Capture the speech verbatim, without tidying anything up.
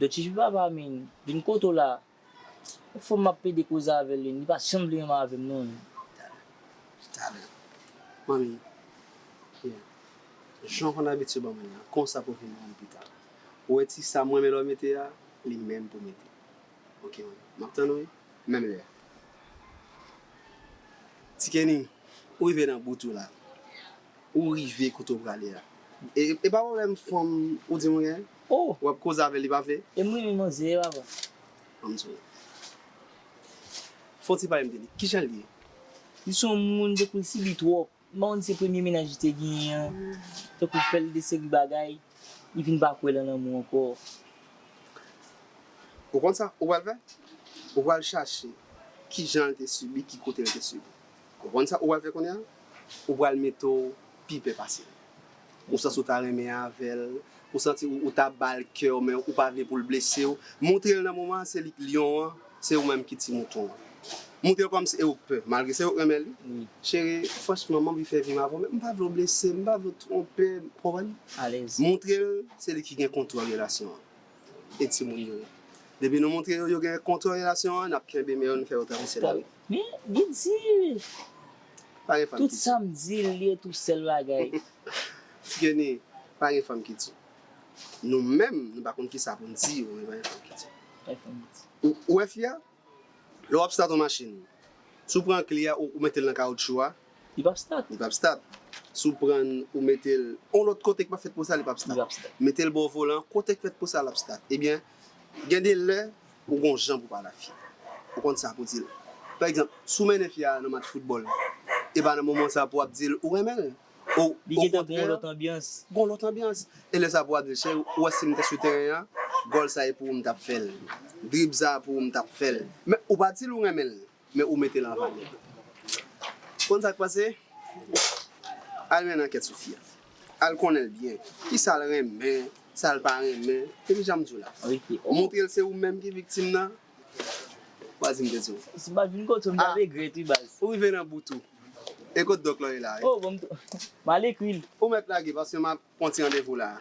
Dòt Chichi papa, men, vin kote w la. Yon fanm m ap pede koze avè l, li pa janm vle renmen avè m, non. Talè. Manmi, yeah. Jan w konn abitye ban mwen an, konsa pou vin ban m pita. Ou wè ti sa m renmen lè w mete a, li menm pou mete. Ok, manmi. M ap tann ou, wi. Menm lè a. Ti Kenny, ou rive nan bout ou la. Ou rive kote w prale a. E, e pa pwoblèm fanm ou di mwen gen? Oh! W ap koze avè l, li pa vle? E m renmen manzè, papa. Ann di w. Fò w ti pale m de li. Kijan l ye? Li se yon moun, tankou l sibi twòp. M pa konn si se premye mennaj li te genyen an. Tankou fè l de seri bagay. Li vin pa kwè nan lanmou ankò. Ou konn sa ou pral fè? Ou pral chache kijan l te sibi, ki kote l te sibi. Ou konn sa ou pral fè kounye a? Ou pral mete w pi pè pase l. Ou santi w ta renmen avè l, ou santi ou, ou ta ba l kè w, men ou pa vle pou l blese w. Montre l nan moman an, se li k lyon an, se ou menm ki ti mouton an. Montre l kòmsi e ou k pè, malgre se ou k renmen li. Wi. Cheri, franchman, m anvi fè vi m avè w, men m pa vle w blese m, m pa vle w twonpe m, ou konprann? Alèz. Montre l se li ki gen kontwòl relasyon an. E timoun yo ye. Depi nou montre yo, yo gen kontwòl relasyon an, n ap kenbe men yo, n fè yo travèse lari. Men, li di. Pa gen fanm ki di. Tout sa m di l, li ye tou sèl bagay. Ti Kenny, pa gen fanm ki di. Nou menm, nou pa konn kisa pou n di yo, men pa gen fanm ki di. Pa gen fanm ki di. Ou, ou wè fi a? Lè w ap stat yon machin, si w pran kle a, ou, ou mete l nan kawoutchou a, li p ap stat. Li p ap stat. Si w pran, ou mete l yon lòt kote k pa fèt pou sa, li p ap stat. Li p ap stat. Mete l bò volan, kote k fèt pou sa, l ap stat. Ebyen, gen de lè, ou gon jan pou pale a fi a. Ou konn sa pou di l. Pa egzanp, si w mennen fi a nan match foutbòl, e pa nan moman sa pou w ap di l ou renmen l. Li gentan gon yon lòt anbyans. Gon lòt anbyans. E lè sa pou w ap di l, cheri, ou wè si m te sou teren an, gòl sa e pou ou m t ap fè l. Drib sa pou ou m t ap fè l. Men ou pa di l ou renmen l, men ou mete l an valè. Konn sa k pase? Al mennen ankèt sou fi a. Al konnen l byen. Kisa l renmen, sa l pa renmen. Epi jan m di w la. Ok. Montre l se ou menm ki viktim nan. Ou pa di m te di w. Si m pa t vin kote w, m t ap regrèt wi, baz. Ou rive nan bout ou. E kot dòk la w ye la, wi? Oh, bon, m t-, m al ekri l. Ou mèt lage, paske m ap pran ti randevou la.